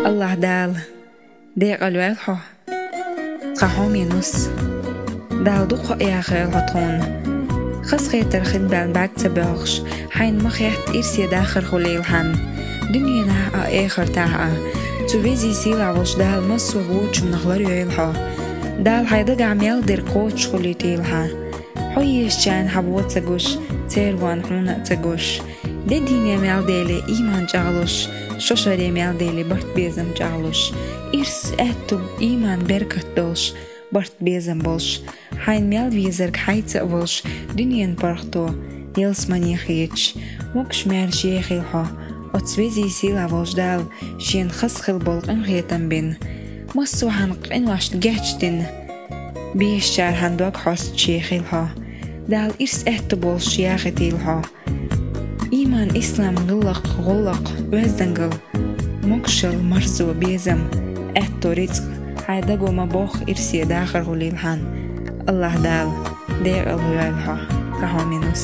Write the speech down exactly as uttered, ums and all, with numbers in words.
Аллахь Дала, декъала йойла хьо, тха хьоме нус. Дала дукха яхийла хьо тхуна. Хазахетар хин баьлла бӀаьрг ца боьлхуш, хьайна ма хетта ирсе дахар хулийла хьан. Дуьненахь а, эхартахь а. Цу везий сийлахь волчу Дала массо а вочунах лар йойла хьо. Дала хьайн дагахь мел дерг кхочуш хулийтийла хьан. Хьо ешачарна хьан вон ца гуш, церан вон хьуна а ца гуш. Де дийне мел дели, ийман чӀагӀлуш, шо шаре мел дели, барт-безам чӀагӀлуш. Ирс, аьтту, ийман, беркат долуш, барт-безам болуш. Хьайна мел везарг хьайца а волуш, дуьненан паргӀато, ялсамане хеташ. Могуш-маьрша ехийла хьо, оцу везий сийлахь волчу Дала шена хазахила болу къинхетам бина. Массо а хьан къиношна гечдина. Бешачара хьан дог хьостуш ехийла хьо. Дала ирс, аьтту болуш яхийтийла хьо. Ийман, ислам, гӀиллакх, гӀуллакх, оьздангалла, могушалла, марзо, безам, аьтту, рицкъ, хьайн даго ма бохху ирсе дахар хулийла хьан. Аллахь Дала, декъала йойла хьо, тха хьоме нус.